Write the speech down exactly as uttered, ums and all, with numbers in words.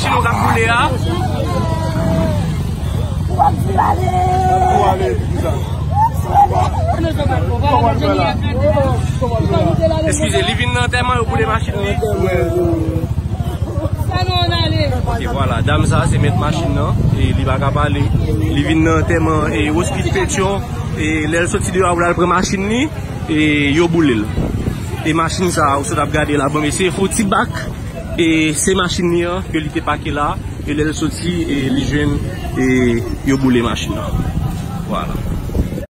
Machin nou k ap boule a. Eskize, li vin nan antèman, yo boule machin li. Ok, vwala, dam sa se mèt machin nan, e li pa ka pale. Li vin nan antèman e Hospice Pétion, e lè l soti deyò a pou l al pran machin li, e yo boule l. E machin sa, ou sot ap gade la, bon, mesye, fon ti bak, e se machin li an ke li te pake la, e lè l soti, e li jwenn, e yo boule machin nan. Vwala.